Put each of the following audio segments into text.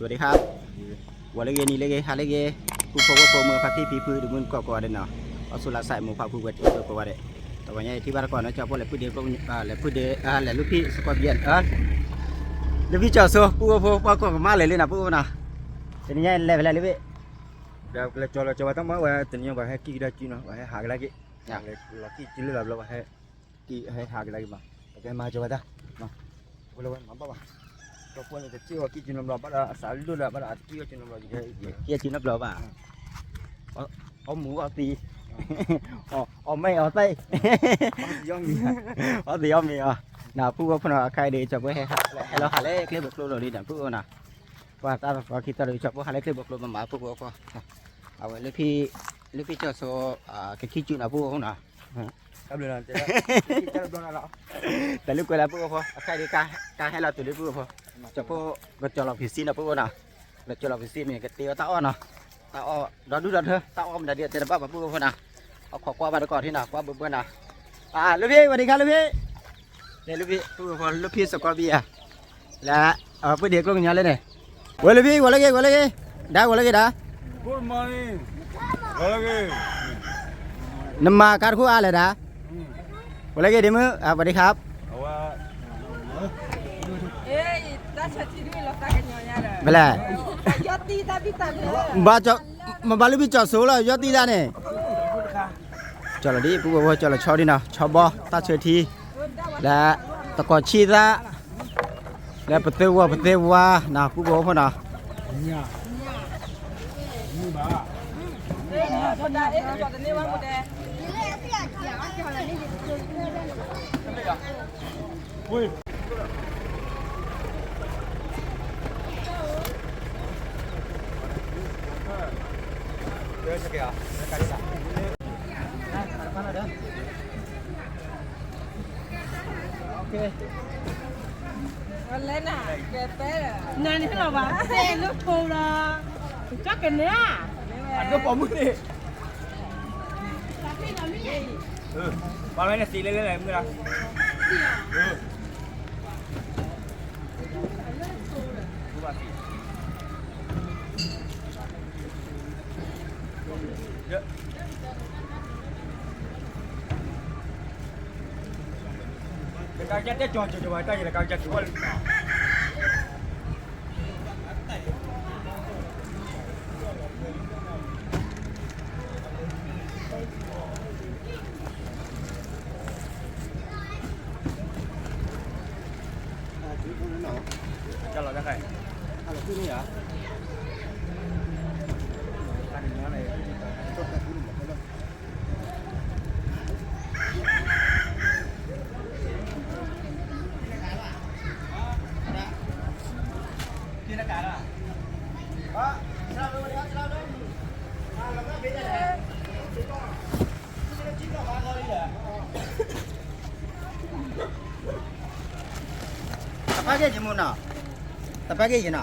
สวัสดีครับ ဂီၤလၢအဂ့ၤ နံၤလၢအဂ့ၤ ဟါလၢအဂ့ၤ ပုၢ်ဖိဝဲၢ်ဖိ မုၢ်ဖါတံၢ်ဖံဖု ဒီးမုၢ်နကီၢ်ကိးဂၤဒဲးနီၤ, အီၣ်ဆူၣ်လါဆဲး မိၢ်ပၢ်ဖုဝဲၢ်ထံဖိကိးဂၤဒဲး, တဝဲညါအံၤထံၣ်ဘၣ်တကီၢ်န့ၣ် ကၠီဖိလဲၤဖုဒ့ကျိ လဲၤဖုဒ့ လဲၤလူၢ်ဖံးစကီးဘံယဲၢ် လူၢ်ဖံးကၠီၣ်စိ ပုၢ်ဖိ ပှၤကိးကမၣ်လၢာ်လံနီၤ ပုၢ်ဖိနီၤ, တနံၤညါလဲၤဖဲလဲၣ်လၢဘ့ၣ်, လဲၤကၠီၣ်လီၤကၠီၣ်ဝဲတၢ်မၤဝဲ တနံၤညါပှၤဟဲကံၣ်ကဒါကံၣ်နီၤ ပှၤဟဲဟးကဒါက့ၤ, လီၤကံၣ်ကံၣ်လၢလီၤဘျီ ပှၤဟဲ ကံၣ်ဟဲဟးကဒါက့ၤမး, ပကဲမၤကၠီၣ်ဝဲတၢ် ဖိလၢဝဲမၤဘၣ်ဘၣ်, ကၠီဖိန့ၣ် တစ့ၢ်ကီးကံၣ်ကၠီၣ်နီတဘျီ ဘၣ်ဒီးအစးလိၣ်လၢ ဘၣ်ဒီးအတကံၣ်ကၠီၣ်နီတဘျီ ကံၣ်ကၠီၣ်နီတဘျီဘၣ်, အီၣ်မူအီၣ်သံ, အီၣ်မ့ၢ်အီၣ်သံ, အီၣ်သံအီၣ်မ့ၢ်အီၣ်, နပုၢ်ဖိနီၤ အခါအံၤဒီး ကၠီဖိဟဲဟးလၢဟဲလီၤဟးလၢကျဲဘိးကျိလီၤလံဒီး ပုၢ်ဖိနီၤ, ပှၤတၢ်သီခံသီဒီး ကၠီဖိဟးလၢကျဲဘိးကျိမၤမၤ ပုၢ်ဖိအဃိ, အဝဲ လၢဖံကၠီၣ်စိ ကခံကၠူနီၤ ပုၢ်ဖိနီၤ တၢ်လၢကွဲးလၢပုၢ်ဖိ အခါအံၤဒီး ကဟဲလီၤတုၤလၢပုၢ်ဖိ, ကၠီဖိ ကကၠီၣ်လီၤဖံးစံနီၤ ပုၢ်ဖိနီၤ, ကကၠီၣ်လီၤဖံးစံမ့ၢ် ကတ့အီၣ်တၢ်အီၣ်နီၤ, တၢ်အီၣ်ဒီဒူၣ်ဒီထၢ တၢ်အီၣ်မနုၤဒ်အတဲတဘၣ်ဘၣ် ပုၢ်ဖိနီၤ, အခိးကွၢ်ဘၣ်တကီၢ်ထံနီၤ ကွၢ်ဘၢဘၢနီၤ, လူၢ်ဖံး ဝဲဒံခါ လူၢ်ဖံး, လဲၤလူၢ်ဖံး ပုၢ်ဖိ လူၢ်ဖံးစကီးဘံယဲၢ် လၢ ပုၢ်ဒ့ကျိကညီလၢန့ၣ်, ဝဲလူၢ်ဖံး ဂီၤလၢဂ့ၤ ဂီၤလၢဂ့ၤ, ဒါ ဂီၤလၢဂ့ၤဒါ နမၤကါတခိၣ်အါလဲၣ်ဒါ, ဂီၤလၢဂ့ၤဒ့မုၣ် ဝဲဒံခါ, ဖဲလဲၣ်, မဘၣ်လူၢ်ဖံးကၠီၣ်စိလီၤ ယီၢ်တံၢ်တၢ်န့ၣ်, ကၠီၣ်လီၤဒ် ပုၢ်ဖိ ကၠီၣ်လီၤဆီဒ်နီၤ ဆီဘီ တၢ်ဆၢထံ လၢ တကီၢ်ဆံသၣ် လၢပသ့ဝီၤ ပသ့ဝါနီၤ ပုၢ်ဖိဖိနီၤ, နန့ၣ်လီၤဘၣ် တဲလၢဖိလီၤ, ကၠီကန့ၣ်ဧါ, အဒိပိာ်မုၣ်န့ၣ်, ပှၤဝဲန့ၣ်သံလဲလဲလဲမုၢ်လၢ်, တၢ်ကတဲကၠီကၠီကၠီ တၢ်ယတၢ်ကၠီကၠီ တၢ်လီၤတၢ်ခါအံၤ, တၢ်ကညီန့ၣ် တပာ်က့ၤယမူနီၤ, တပာ်က့ၤယနီၤ,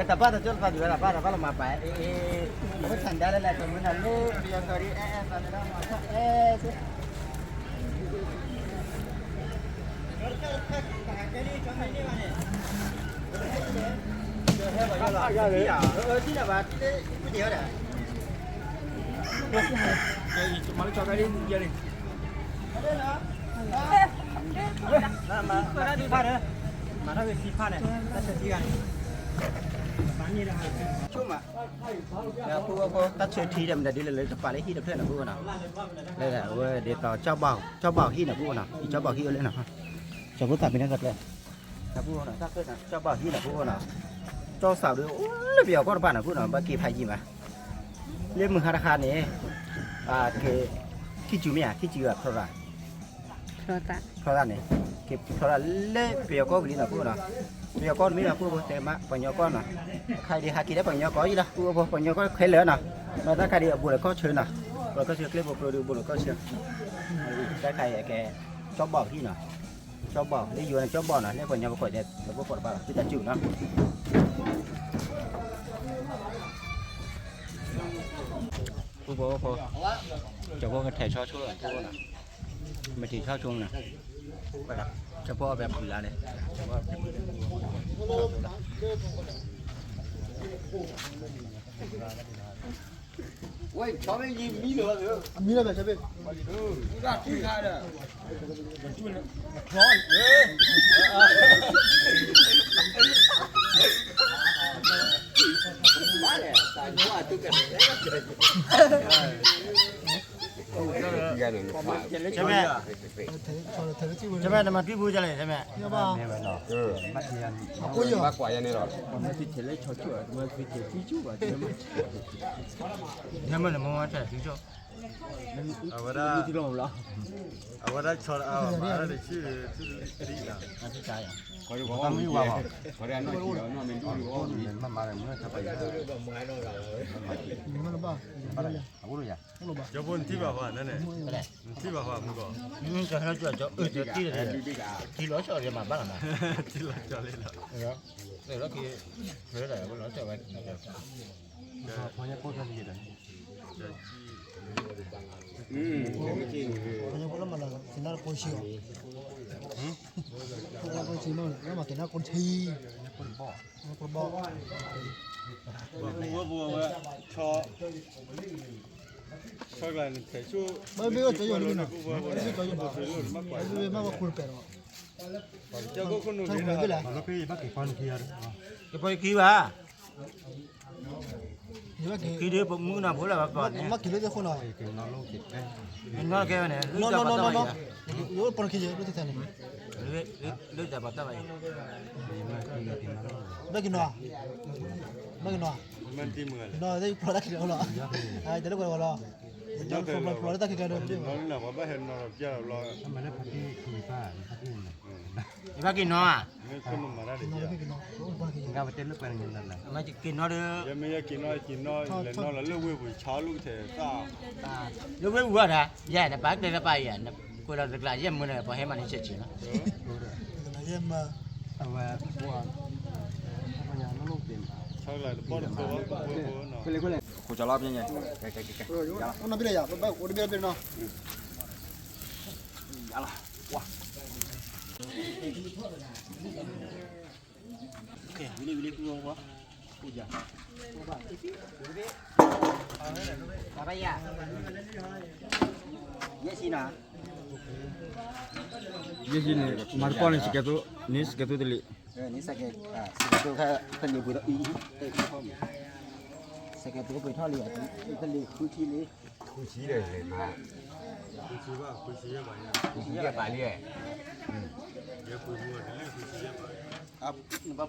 တပာ်တကၠိတပာ်ဒုးဝဲ တပာ်တပာ်လီၤမၤပာ်, အဝဲဆန္ဒလၢလဲၤကမူနီၤ လၢပယီၤကီၢ်ဒ် အဲအဲသးန့ၣ်ဒီးမၤထီၣ်အဲ ဆိမး လၢပုၢ်ဖိ တၢ်ဆၢထံဒီး မတၤဒ်လဲၣ်လၢတပာ်လၢဟံၣ်တဖျၢၣ်နီၤ ပုၢ်ဖိနီၤ, လၢအဝဲဒ်သိး ကၠီဘီၣ်ဟံၣ်နီၤ ပုၢ်ဖိနီၤ, အံၤကၠီဘီၣ်ဟံၣ်အိၣ်လၢနီၤ, ကၠီဖိသးပ့ၤနီၣ်သးကျဲ, ပုၢ်ဖိနီၤ တၢ်ဖျၢၣ်နီၤ ကၠီဘီၣ်ဟံၣ်နီၤ ပုၢ်ဖိနီၤ, ကၠီစးဒုးအိၣ်လၢပယီၤကီၢ်တဖၣ်နီၤ ပုၢ်နီၤ ဘၣ်က့ၤဖးယံၤမး, လၢမုၢ်ဟါတခါန့ၣ် က့ၤ ခံစုမ့ၢ်ဧါ ခံစုအဖျီသး ဖျီသးန့ၣ် က့ၤဖျီသးလၢပယီၤကီၢ်ဝံၤလံနီၤ ပုၢ်ဖိနီၤ, ပယီၤကီၢ်တမ့ၢ်ဘၣ် ပုၢ်ဖိတဲမး ပှၤကညီကီၢ်နီၤ, အခါအံၤဒ်ဟးက့ၤလၢပှၤကညီကီၢ်အံၤလီၤ ပုၢ်ဖိ ပှၤကညီကီၢ်ခဲလၢာ်နီၤ, မ့ၢ်တၢ်ခါဒ်အဘူးလီၤကီၢ်ဆၢနီၤ, ဘူးလီၤကီၢ်ဆၢ ကျဲဘိးကျိဒုးဘူးလီၤကီၢ်ဆၢ, တၢ်ခါအံၤအကဲ ကၠီဘီၣ်ဟံၣ်နီၤ, ကၠီဘီၣ် လၢယိၤန့ၣ် ကၠီဘီၣ်နီၤ လၢပှၤကညီပကိးဒီး ပကိးတပာ်လီၤ ဖုတၢ်စူၢ်နီၤ ပုၢ်ဖိဖိ, ကၠီဖိကထဲးဆီဆိ မ့ၢ်ထံးဆီဆိန့ၣ်, ကၠီဖိအီၣ်ဖဲပူၤလၢန့ၣ်, ကၠီဖိအီၣ်ဖဲပူၤလၢ ဝဲ ဆီဘ့ၣ်ယံၤမံလီၤ, အမံလီၤဘၣ် ဆီဘ့ၣ်, ဆီဘ့ၣ်, ဆီဘ့ၣ် နမၤတွံၢ်ပူၤကလဲၣ် ဆီဘ့ၣ်, အဃိယဘၣ်ကွၢ်ယၤန့ၣ်လီၤ, နမ့ၢ်နမ့ၢ်ဝဲတၢ်သံကၠိၣ်, အဝဲဒၣ်, အဝဲဒၣ်ဆီအါဘၣ်မၤတၢ်တဆံၣ်, မ့ၢ်ဝဲဘၣ်, မ့ၢ်ဝဲဘၣ်, အဃိယၤ, ကၠီဖိနထံၣ်ဘၣ်ပှၤန့ၣ်, နထံၣ်ဘၣ်ပှၤမုၢ်ကီး, ထံၣ်လီၤဆီဒီးမၤဘၣ်လီၤ, ထံၣ်လီၤဆီလီၤ, လီၤဆီဝဲ, ပှၤမူဝဲပူဝဲ, ဆီ, ဆီကျါန့ၣ်ထဲဆိ, ဘၣ်ဘၣ်ဝဲကၠီယိၤလံနီၤ, ဘၣ်ဘၣ်ဝဲခိၣ်တပဲာ်ဒီး, ကပီၤခံဘၣ်, ခံဒုးပမုၢ်ကနီၤဖိလၢဘၣ်ပီၤန့ၣ်, မ့ၢ်က့ၤလၢသ့ၣ်ဃိနီၤ, နီၤကဲဝဲန့ၣ်, လၢပီၤတၢ်ဘၣ်ယၤ, လၢတၢ်ပီၤတၢ်ဘၣ်ယၤ, ဘၣ်က့ၤနီၤ, ဘၣ်က့ၤနီၤ, နီၤ, တၢ်ပီၤတၢ်ခံလီၤလီၤ, တၢ်လၢကွၢ်လီၤ, ဘၣ်က့ၤနီၤဧါ, က့ၤနီၤဒီး, လၢဝ့ၢ်ပူၤတၢ်, လၢဝ့ၢ်ပူၤတၢ်, ယဲၢ်နပာ်ကျဲတပာ်ယဲၢ်, ကွဲးလီၤတကျးယဲၢ်မုၢ်လၢပှၤဟဲမၤန့ၣ်ဆဲးဆံးနီၤ, အဝဲ, ခိၣ်ကလီၤပညဲ, ဝံၤလံ ဝံၤလံ ဃုဝဲ, ဃု, ယဲၢ်ဆံနီၤ, ယဲၢ်ဆံန့ၣ် မၤတပီၢ်န့ၣ် စကဲသိ, န့ၣ်စကဲသိတလံာ်, န့ၣ်စကဲ, စကဲသိခါတလံာ်ပှ့ၤထီၣ်, စကဲသိပှ့ၤထီၣ်လံ, တလံာ်ဃုဆံလံ, ဃုဆံဒီးလဲၤမး, ဃုဆံဘၣ်, ဃုဆံယဲၢ်ဘး, ဃုဆံယဲၢ်ဘးလံ, ယဲၢ်ပှ့ၤ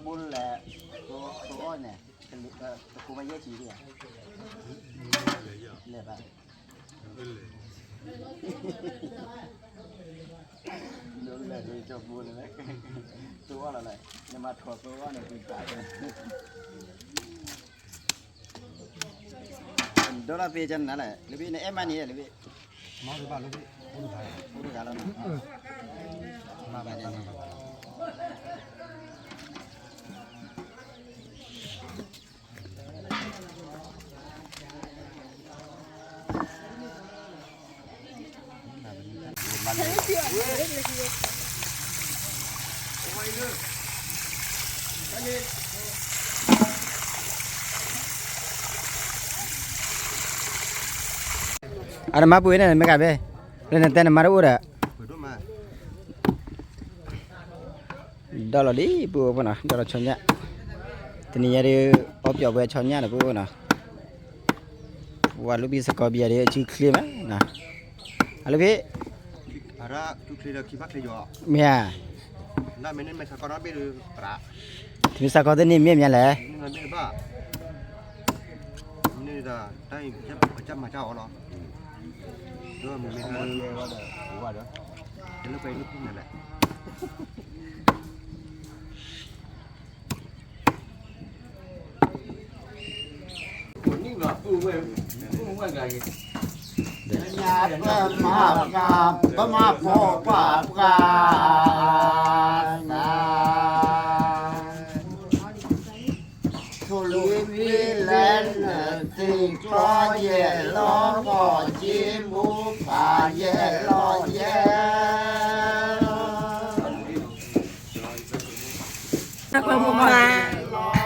မူတလံာ်ဃုဆံယဲၢ်ဘး, နဘၣ်ဘိလဲၣ်, တအီၣ်န့ၣ်, တဃိဘၣ်ယဲၢ်ဆံလံ, လဲၤဘၣ်, လဲၤ, လဲၤဒ်ကၠီဘိန့ၣ်, တအီၣ်လီၤလဲၣ်, နမၤထီၣ်တအီၣ်န့ၣ်, ဒိၣ်လီၤသ့ကနၤလဲၣ်, လၢဘ့ၣ်နအဲၣ်မးန့ၣ်လၢဘ့ၣ်, အိၣ်တဂၤလီၤ, မၤဘၣ်န့ၣ်, အတမၤပှဲၤန့ၣ် မ့ၢ်ကဘဲ, လၢနတဲနမါတအိၣ်ဒီး, ဒီးလီၤဒ်ပူဖိနီၤ, ဒီးလီၤဆီညၣ်, တနံၤညါဒ်, အီပျီၣ်ဝဲဆီညၣ်န့ၣ်ပူနီၤ, ဝဲလူပံစကီးဘံယၤဒ်အစုချ့မး, အလူဖဲ, မ့ၢ်ဧါ, တမ့ၢ်စကီးတန့ၢ်မ့ၢ်မ့ၢ်လဲၣ်, မ့ၢ်တၢ်, တၢ်မၤတၢ်အီၤလီၤ, တလၢပှဲၤလၢပူၤန့ၣ်လဲၣ်. ပမၤပှၤ, ပမၤဖိပှၤပှၤသး, ထိၣ်လွံၢ်ဝံၤလဲၤနုာ်သ့ၣ်ကျီယဲၢ်လီၤ, ကီၢ်က့မူဖးယဲၢ်လီၤယဲၢ်, ပမၤ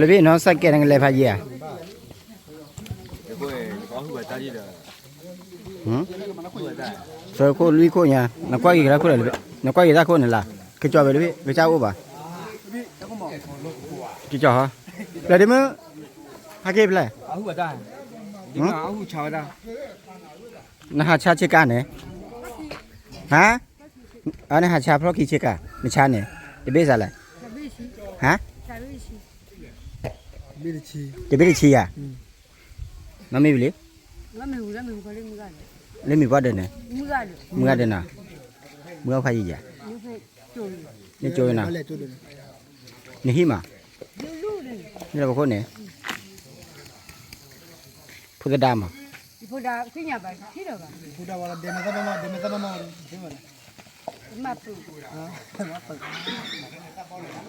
လၢဘ့ၣ်နီၢ်စဲးကဲးနကလဲၤဖးယံၤဧါ, သၢခိၣ်လွံၢ်ခိၣ်ညါ, နကွၢ်က့ၤတၢ်ခိၣ်, နကွၢ်က့ၤတၢ်ခိၣ်န့ၣ်လၢ, ကကၠီဝဲလၢဘ့ၣ် ကစၢ်အိၣ်ဘၣ်, ကကၠီဟီ, ဖျဲၣ်ဒ့မုၣ်, ဟဲက့ၤဖျဲၣ်, နဟးဆါဆ့ကၤန့ၣ်, ဟါ, အန့ၣ်ဟးဆါဖျီၣ်ခံဆ့ကၤ, နဆါန့ၣ်, တဘ့ၣ်စးလဲၣ်, ဟါ, တဘ့ၣ်တဆံယၤ, မ့ၢ်ဝံၤလံ, လၢမုၢ်ပှၢ်ဒၢးန့ၣ်, မုၢ်ဂၤဒၢးနီၤ, မုၢ်ဂၤဖးယံၤယၤ, နကၠိနၤ, နဟံၣ်မး, နလၢပခိၣ်န့ၣ်, ဖိသဒါမး, ဖိဒၣ်ခွံညါဘၣ်ထံၣ်ဒီးဘၣ်, ဖိဒၣ်ဝဲဒဲမဲာ်သၣ်ဘၣ်မး ဒဲမဲာ်သၣ်ဘၣ်မးဝဲဒဲမး, မၤပၢၢ်, မၤပၢၢ်,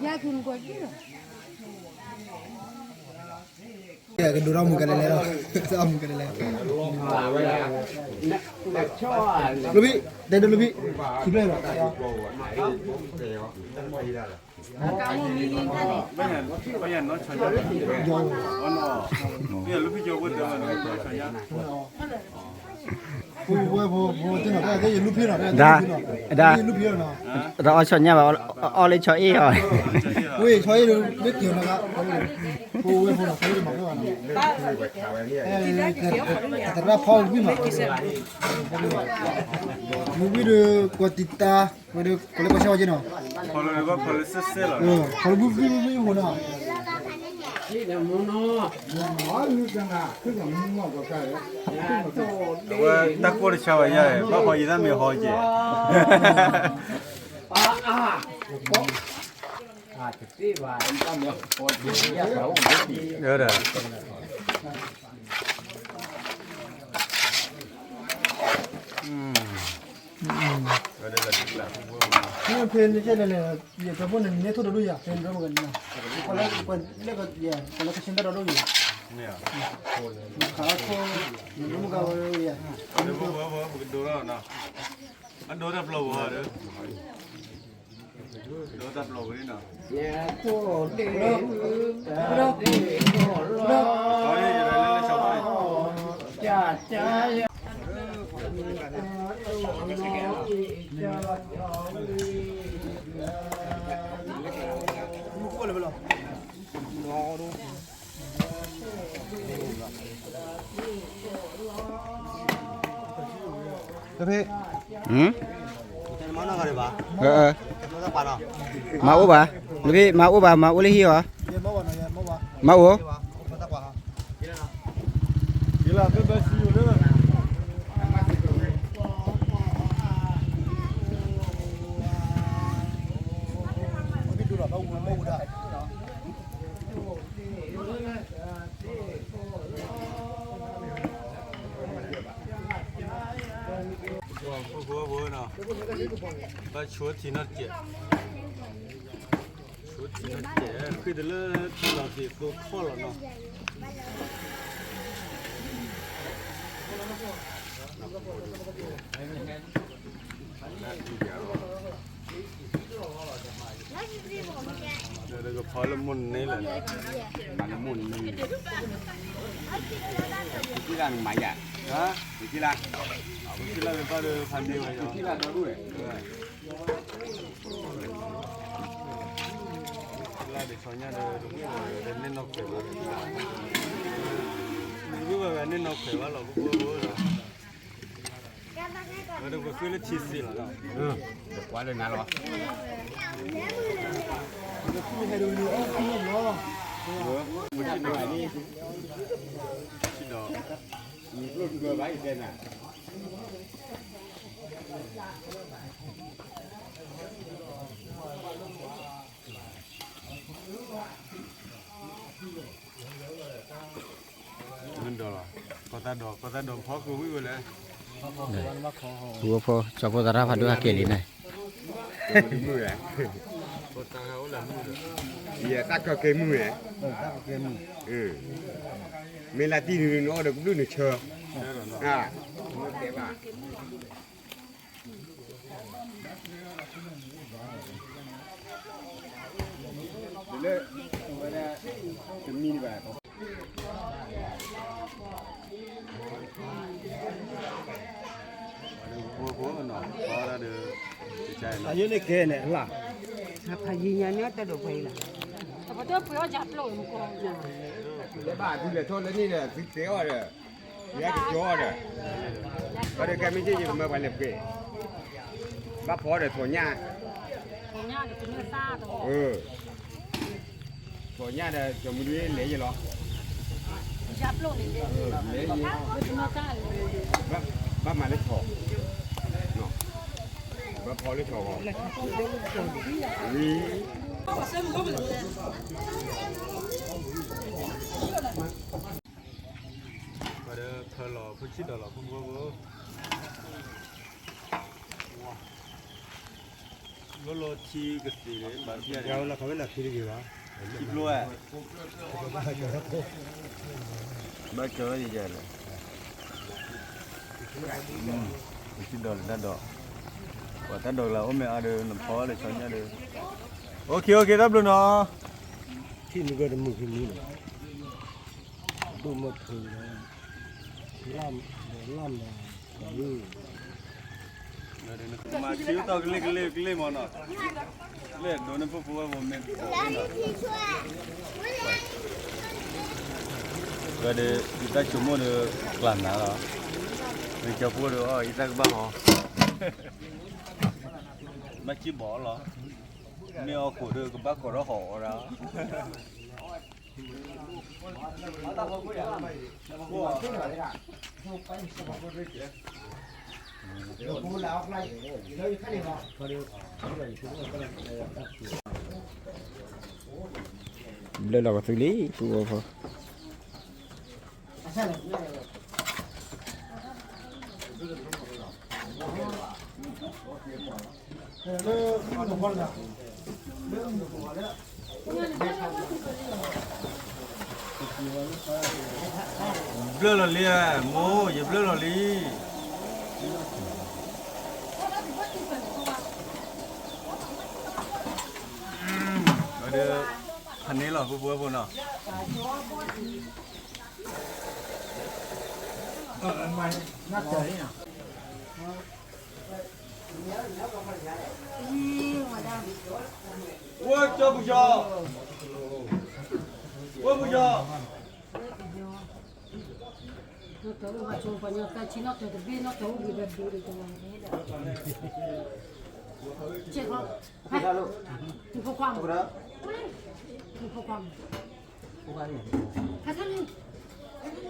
ယၤကမူကီၢ်ထံၣ်ဒီး ကဒိၣ်ထီၣ်မူကလဲၤလဲၤလီၤ, အမူကလဲၤလဲၤ, လီဘံၣ်တဲဒိလီဘံၣ်, ခံဖျၢၣ်လီၤ, ဖိဝဲဖိဖိတ့ၢ်နီၤ တၢ်က့ယလူၢ်ဖံးနီၤ, တၢ်က့ယလူၢ်ဖံးနီၤ, တၢ်အီၣ်ဆီညၣ်ဘၣ်, အီၣ်လၢဆီအ့ၣ်အီၤ, ဝဲဆီအ့ၣ်လၢမ့ၢ်က့ၤနီၤ, ဖိဝဲဖိနီၤ ဖိဝဲမၤဖဲဘၣ်နီၤ, သရၣ်ဖီဝံၣ်မး, မ့ၢ်ဝံၣ်ဒီး ကီၢ်တံာ်တာ် ဝဲဒီး ကီၢ်လၢကီၢ်ဆၢဝဲက့နီၤ, ဖီလၢဘၣ်ဖီလၢစဲစဲလီၤ, ဖီလၢဘုဘုဘုဘုဖိနီၤ, အဝဲတၢ်ကိၢ်တဆါဝဲယါ, ဘၣ်ဖီယံၤတၢ်မ့ၢ်ဟီက့ၤ, ဒီး ဖဲန့ၣ်ကဲလဲၣ်လဲၣ်, ယကဖိန့ၣ် နဲထိၣ်ဒီဒိၣ်ယၤ, ဖဲန့ၣ်ဒီးမဂၤန့ၣ်, ပှၤလၢကဆ့တၢ်ဒီဒိၣ်ယၤ, ခါခိၣ်, ယဒိၣ်မဂၤဝဲယၤ, ပကဒိၣ်ထီၣ်, အဒိၣ်တၢ်ပျီဝဲဒီး ဒိၣ်တၢ်ပျီဝဲနီၤ, မၤအိၣ်ဘၣ်, မၤအိၣ်ဘၣ်, မၤအိၣ်, ဘၣ်ဆိထံနီတစဲး, ဆိထံနီတစဲး, ဃ့တလၢထံလီၤသ့ၣ်သိခီၣ်လီၤနီၤ. ကဖီလၢမိၢ်န့ၣ်လီၤ, မၤလၢမိၢ်န့ၣ်, ကံလၢနမၤယၤ, ကံလၢ, ကံလၢနဘၣ်ဒီးဖးန့ၢ်ဝဲ, ကံလၢဒီဒူၣ်, ကံလၢဒီးဆီညၣ်ဒီး, န့ၢ်နီၢ်ခွဲးဘၣ်, န့ၢ်နီၢ်ခွဲးဘၣ်လီၤ, ပှၤဃ့လၢထံစ့းလီၤ, ကွၢ်လၢနၤလီၤ, ဒီး, မ့ၢ်ဒီးလီၤ, ကီၢ်သးဒီး, ကီၢ်သးဒီးဖီကဝံၣ်ဝဲလဲၣ်, ဖိဖိ ကၠီဖိသရၣ်ဖးဒိၣ်ဟးက့ၤလံန့ၣ်, မုၢ်, ယတၢ်ကီကဲမုၢ်, မ့ၢ်လၢတံၢ်နုၤနအီၣ် ဒီးကဘျုးနဆၢ, အ, တမံၤဘၣ်, အယိန့ၣ်ကဲန့ၣ်လၢ, ဖးယံၤညါန့ၣ်တၢ်ဒိးပှဲၤအံၤလီၤ, ပှဲၤအီၣ်ယၤပျိၢ်, လဲၤဘၣ်သုလဲၤထီၣ်လၢန့ၣ်ဒီး သုတဲအီၤဒီး, ယကကၠီအီၤဒီး, ဘၣ်ဒီးကဲမ့ၢ်က့ယကမၢပှၤလဲၤပှဲၤ, ဘၣ်ဖီဒီးထိးညၣ်, ထိးညၣ်ဒီး ကၠီမုၢ်ဒုလဲၤယလီၤ, လဲၤယ, ဘၣ်မၤလၢထိး, ဘၣ်ဖီလၢထိးဂီၤ, ဝံၤ, ပှၤဒီး ထၢလီၤ ဖိဆံးဒီးလီၤ ဖိဖိဖိ လီၤလီၤထံကသ့ၣ် ဘၣ်ဖျါန့ၣ် ထံဖျိဧါ ဘၣ်ကၢၤယဲလဲၣ် ဖိဆံးဒီးလီၤတၢ်ဒီး ပှၤတၢ်ဒီးကလၤအိၣ်မ့ၢ်အါဒီး နဖီလၢဆီညါဒီး OK OK တၢ်ဘျုးနီၤ ထံၣ်မုၢ်ကတမုၢ်ဖံမုၢ်နီၤ ဒိၣ်မုၢ်ထူ လၢ်ဒီးလၢ်မး မၤဆံးတီၢ်ကလ့ကလ့ကလ့မးနီၤ လၢဒိးန့ၢ်ဖိဖိဝဲဖိမ့ၢ် ဝဲဒီး ယတၢ်ဆိကမိၣ်ဒီး ကျၢ်နၤလီၤ မ့ၢ်ကၠီဖိဒီး အီၣ်ယတၢ်ကဘၣ်ဟီ ဘၣ်စံၣ်ဘီၣ်လီၤ မ့ၢ်အီၣ်ခိၣ်ဒီး ကဘၣ်ခိးထီၣ်ဟီၣ်အီၣ်ဒၣ် ဘျၢလီၤကသူလံ ပူဖိ ဘျၢလီၤလံ မိၢ် ယဘျၢလီၤလံ ဒီး ဖးန့ၢ်လီၤ ဖိဖိဖိနီၤ ဝဲကၠီပူၤကၠီ ဝဲပူၤကၠီ နီၢ်တၢ်အိၣ်ဘၣ်ဆိပှၤညီတၢ်ဆံနီၢ်တၢ်တဘ့ၣ်နီၢ်တၢ်အိၣ်ဘှံးဒီးဒိးန့ၣ်ဒီး ကဲခီ နဖိခွါမး နဖိခွါမး ဖဲထီၣ်လံ ကရဲလီၤ ကရဲလီၤ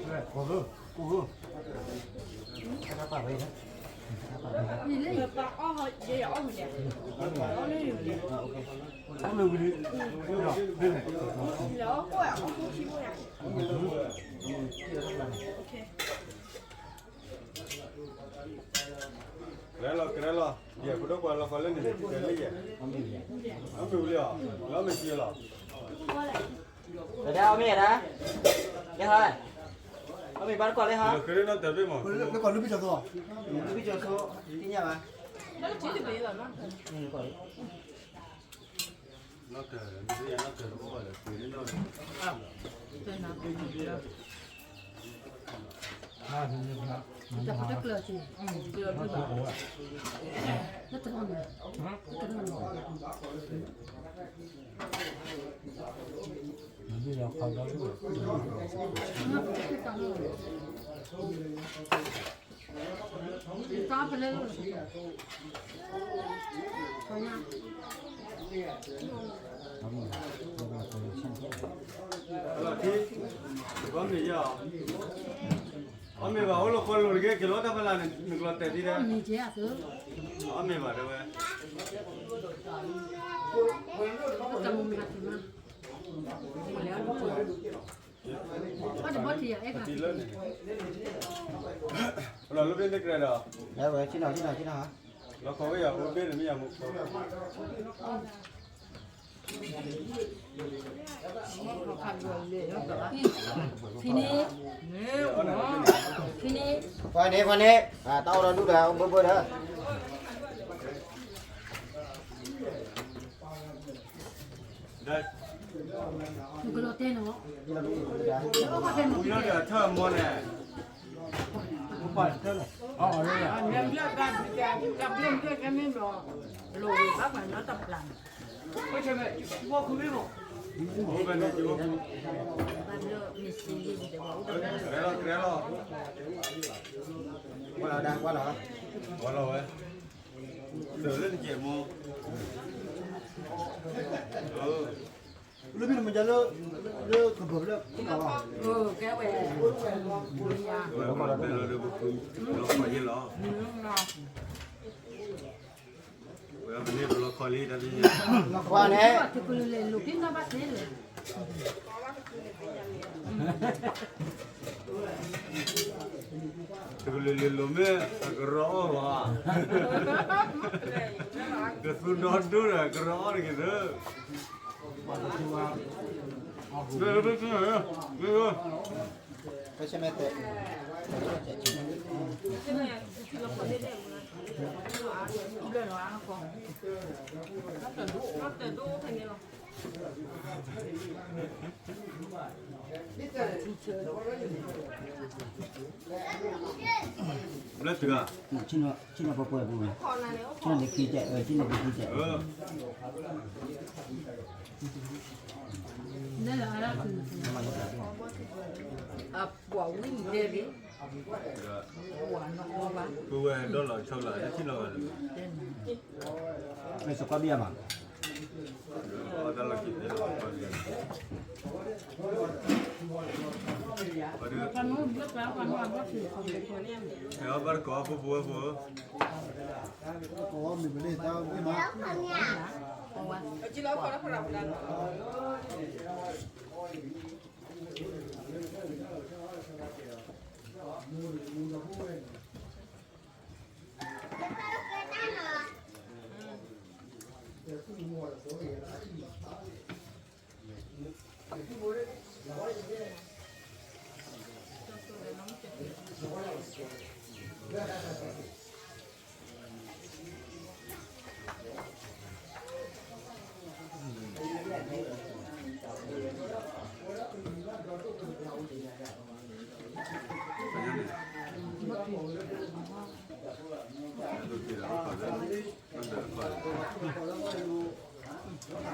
ယဲၢ်ဖိဒိၣ်ပှၤလီၤဃီလၢန့ၣ် တဲလၢယဲၢ် အမ့ၢ်ဝံၤလံဧါ လီၤမ့ၢ်စံလီၤ တဒၣ်အီၣ်မ့ၢ်ဒၣ် လၢဟါ အီၣ်မ့ၢ်ဘၣ်တကွၢ်လၢဟါ လီၤကရဲနီၢ်တၢ်ဘ့ၣ်မး လၢကီၢ်လူဘံၣ်ကၠီၤသိ လူဘံၣ်ကၠီၤသိ သ့ၣ်ညါဘၣ် နီၢ်တၢ် မ့ၢ်ယဲၢ်နီၢ်တၢ်တအိၣ်ဘၣ်ဒီး ပှ့ၤန့ၢ်နီၢ်တၢ် တၢ်ဖိတၢ်ကျၢၤက့ၤ လၢတရီန့ၣ် လၢတရီန့ၣ် တၢ်ဖဲလဲၣ် လီၤထံ ဘီမ့ၢ်ယါ အီၣ်မ့ၢ်ဘၣ် အိၣ်လီၤခီလိာ်တဂ့ၤ က့ၤလီၤတၢ်ဖဲလၢ်န့ၣ် နကျီတဲာ်သံဒၣ် အီၣ်မ့ၢ်ဘၣ်တဲဝဲ တံၤလၢန့ၣ် လီၤလၢဘ့ၣ်တကြၢးဒီး ဆ့ၣ်နီၤ ဆ့ၣ်နီၤ ဆ့ၣ်နီၤ လီၤခီဝဲယၤအိၣ်ဘ့ၣ်န့ၣ် မ့ၢ်ယၤမူခိၣ် ဖံန့ၣ် ဖံန့ၣ် ပှၤန့ၣ် ပှၤန့ၣ် တၢ်အိၣ်ဒီးဒူၣ်ဒီး အိၣ်ဘၢဘၢဒီး နကလီၤတဲနီၤ ပူၤလီၤဒီးထၢၣ်မီန့ၣ် ပူၤပာ်တၢၢ်လီၤ အီၣ်အီၣ်လၢ လိၣ်ဝဲဘၣ်ပှၤနီတပျၢ်န့ၣ် အိၣ်ဖဲန့ၣ် ကရဲလီၤ ကရဲလီၤ ကွၢ်လီၤဒၣ် ကွၢ်လီၤ ကွၢ်လီၤဝဲ တၢ်လၢနကဲမိၢ် လၢမ့ၢ်နမၤယါလၢ လၢကဘၢၣ်လၢ ကဲဝဲ ဝဲဘၣ်လီၤဒၣ်လၢပဖု လီၤခီယဲလီၤ ဝဲပန့ၢ်ပလီၤခီလံတၢ်လံ ကွၢ်န့ၣ် တကလုာ်လဲၤလိာ်က့ၤနီၢ်ဘၣ်သ့လဲၣ် တကလုာ်လုာ်လိၤမ့ၢ်အကရီအီၣ်ဘၣ်, ကသူဒီဒိၣ်ဒီးကရီအီၣ်တက့ၢ်သၢ, ဘျၢတဂၤ, ဆ့ၣ်နီၤပှဲၤပှဲၤပူၤ, ဆ့ၣ်နီၤလၢခံကဲး, ဆ့ၣ်နီၤလၢခံကဲး, ပှၤဝံၣ်ဒဲးလံ, ပဝဲဒီးလီၤဆီလီၤ, ဆ့ၣ်နီၤဘၣ်လၢ, မ့ၢ်စကွၢ်ဘံၣ်အမး ဘၣ်တကိးဖိဖိဝဲဖိ, မ့ၢ်မ့ၢ်န့ၣ်တၢ်ဘံၣ်မး, ကဲ, ကဲ, လီၤခီဒိၣ်လၢၤဒီးနီၤ, မ့ၢ်ဒီးတၢ်ဒိးအိၣ်ဒီးမုၢ်ကတိၢ်တနီၣ်ဘၣ်လၢၤ, ဒိၣ်န့ၣ်လိၣ်ခိၣ်ဘၣ် မ့ၢ်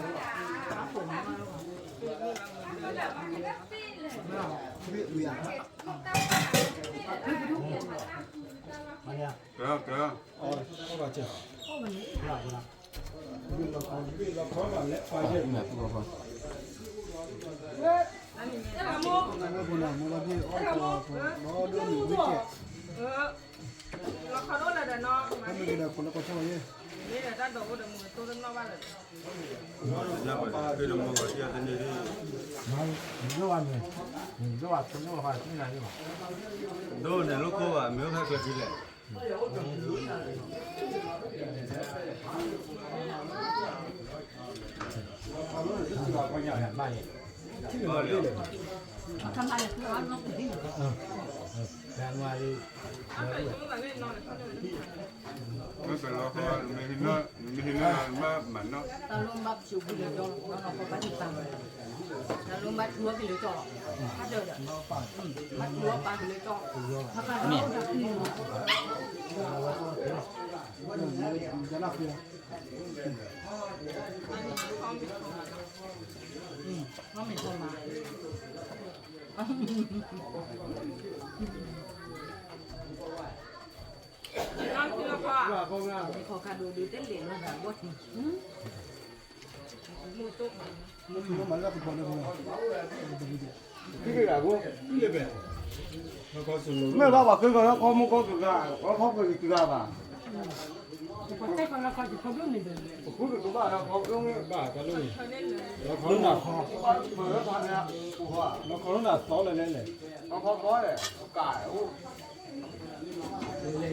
အိၣ်ဖဲကျဲဖံလဲၣ်, မ့ၢ်ပလီၤဃီ, မ့ၢ်ဟံးလၢမၤမၤနီၢ်, တၢ်လိၣ်ဘၣ်ပှၤကလုာ်ကၠီလီၤ, နီၢ်နီၢ်ကီၢ်ဘၣ်ဟံးပာ်, တၢ်လိၣ်ဘၣ်ထူအီၣ်ကလုာ်ကၠီလီၤ, ဘၣ်ထူအီၣ်ပာ်ကလုာ်ကၠီ, မ့ၢ်ထီၣ်မး, မ့ၢ်ဘၣ်ပှၤက့ၤကီၢ်လၢခီမူကီၢ်ကဂၤ,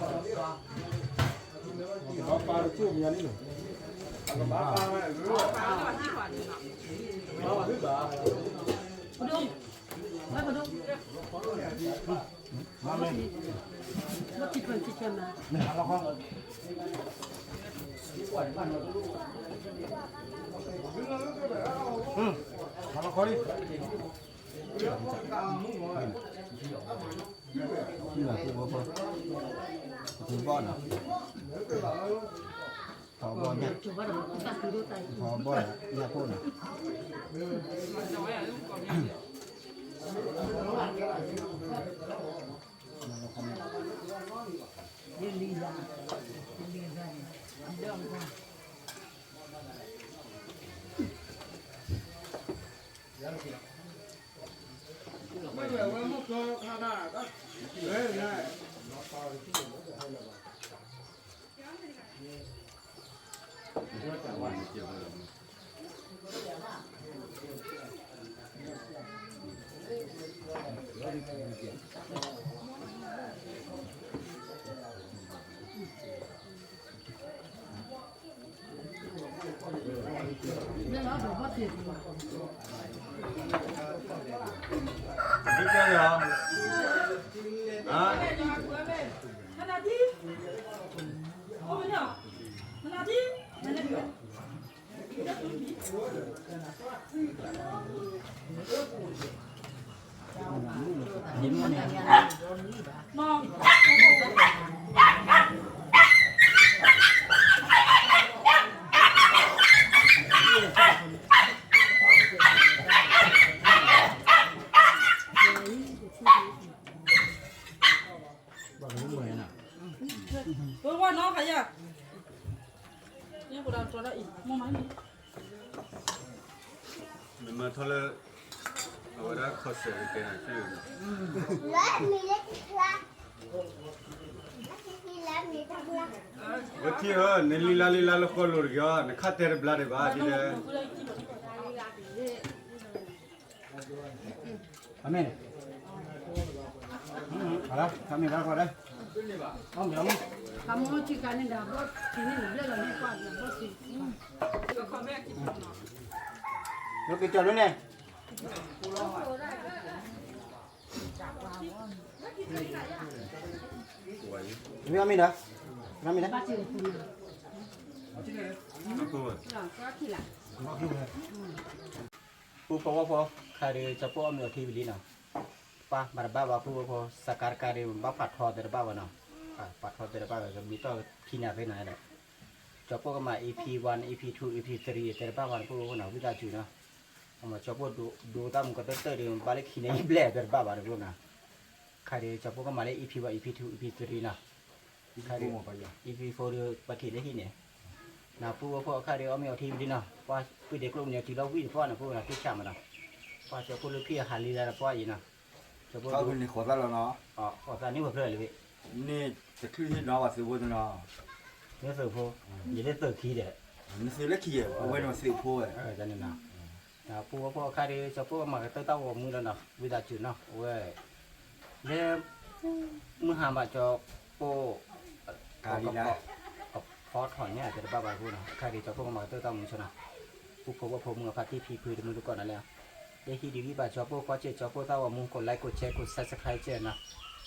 ခီဖီကဂၤဘၣ်, ပဃုကဘၣ်လၢခီဖီ, လီၤခီလၢနၤသီလၢလဲၣ်လဲၣ်, လီၤခီလၢနၤသီလၢလဲၣ်လဲၣ်, ပာ်တကၠိၣ်မယါန့ၣ်လီၤ, မ့ၢ်မၤထီလၢ အဝဲဒၣ်ခီၣ်စဲးကဲနၤ ဝဲထံၣ်ဧၢ နလံလါလံလါလၢဃီလိာ်တဂ့ၤအီၤ နခါတဲတဘျါဒံးဘၣ်ဒ်လဲၣ်. အမ့ၢ်န့ၣ် အမ့ၢ်ဘၣ်ကွၢ်လၢ အမ့ၢ် ကမ့ၢ်ထံကါန့ၣ်ဒီး ဘီၣ်ထံန့ၣ် ဘျဲၣ်လီၤန့ၢ်ကွၢ်ဒီး ဘီၣ်ထံ လၢက့ၤကၠီၤလၢန့ၣ် မ့ၢ်အမ့ၢ်ဒီး မ့ၢ်အမ့ၢ်ဒီး ပုၢ်ဖိဝဲၢ်ဖိ ခါဒီး ကၠီပိၢ်အီၣ်မ့ၤအီထံဝံၤလံနီၤ, ပၢ်မၤတဘၣ်ဘၣ် ပုၢ်ဖိဝဲၢ်ဖိ စကါတကါဒီး ဘၣ်ဖးထီသ့တဘၣ်ဘၣ်နီၤ, ပာ်ထီသ့တဘၣ်ဘၣ် ကမံၤတီၢ်ခံနၤသ့နၤဒီး ကၠီပိၢ်ကမၤ EP one EP two EP three သ့တဘၣ်ဘၣ်နီၤ ပုၢ်ဖိဝဲၢ်ဖိနီၤ ဝံသးစူၤနီၤ, အမ့ၢ်ကၠီပိၢ်ဒိသးမုၢ်ကတၢၢ်တၢၢ်ဒီး ဘၣ်လၢခံန့ၣ်ဘျဲၣ်သ့တဘၣ်ဘၣ်ဒီး ပုၢ်ဖိဝဲၢ်ဖိနီၤ ခါဒီး ကၠီပိၢ်ကမၤလၢ EP one EP two EP three နီၤ, ခါဒီး EP four ဒီး ပှၤက့ၤလၢဟံၣ်န့ၣ်, နပုၢ်ဝဲၢ်ဖိအခါဒီး အီၣ်မ့ၤအီထံဝံၤလံနီၤ, ပှၤပုၢ်ဒ့ကျိၣ်မုၢ်န့ၣ် တုၤလီၤဝံၣ်တပှၢ်န့ၣ် ပုၢ်ဝဲၢ်နီၤ က့ၤဆၣ်မးနီၤ, ပှၤကၠီပိၢ်လၢဖံအဟးလံလၢတပှၢ်အံၤနီၤ, ကၠီပိၢ် န့ၣ်ဃိးသၣ်လီၤနီၤ, ဃိးသၣ်န့ၣ်ဝဲဖျၢၣ်လံဝဲ, န့ၣ်တချုးဟ့ၣ်နီၤပှၤသုးဖိတနီၤ, မ့ၢ်သုးဖိ, ယလၢသုးခံဒီး, နသုးလၢခံယဲၢ် အဝဲန့ၣ်သုးဖိဝဲ, န့ၣ်နီၤ ပူဖိဖိအခါဒီး ကၠီဖိကမၤကတၢၢ်တၢ်ဂီၤမူလီၤနီၤ ဝံသးစူၤနီၤ အဝဲ, လၢ, မုၢ်ဟါမးကၠီဖိ, ကဖီထီၣ်ညၣ်သ့တဘၣ်ဘၣ်တပူၤနီၤ အခါဒီး ကၠီဖိကမၤကတၢၢ်တၢ်ဂီၤမူဆိနီၤ, ပူဖိဖိမုၢ်အဖါတံၢ်ဖံဖုတမုၢ်တကိးနီၤလဲၣ်, လၢဟံၣ်ဒံးဝံၣ်ဘၣ်ကၠီဖိကွၢ်စ့ၢ်ကီး ကၠီဖိသးဂီၤမူ ကိး like ကိး share ကိး subscribe စဲနီၤ,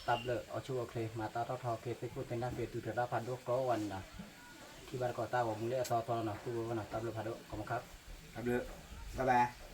တၢ်ဘျုးအီၣ်ဆူၣ်အိၣ်ချ့ မၤတၢ်ထီၣ်ထီက့ၤ သုးခိၣ်သ့ၣ်နၢ်က့ၤ သုးတရၣ်ဖးဒိၣ်ကိးဂၤန့ၣ်နီၤ, ထံၣ်ဘၣ်တကိးတၢ်ဂီၤမူလၢအသီသီနီၤ ပူဖိဖိနီၤ တၢ်ဘျုးဖးဒိၣ် ခီမခါ, တၢ်ဘျုး, bye bye.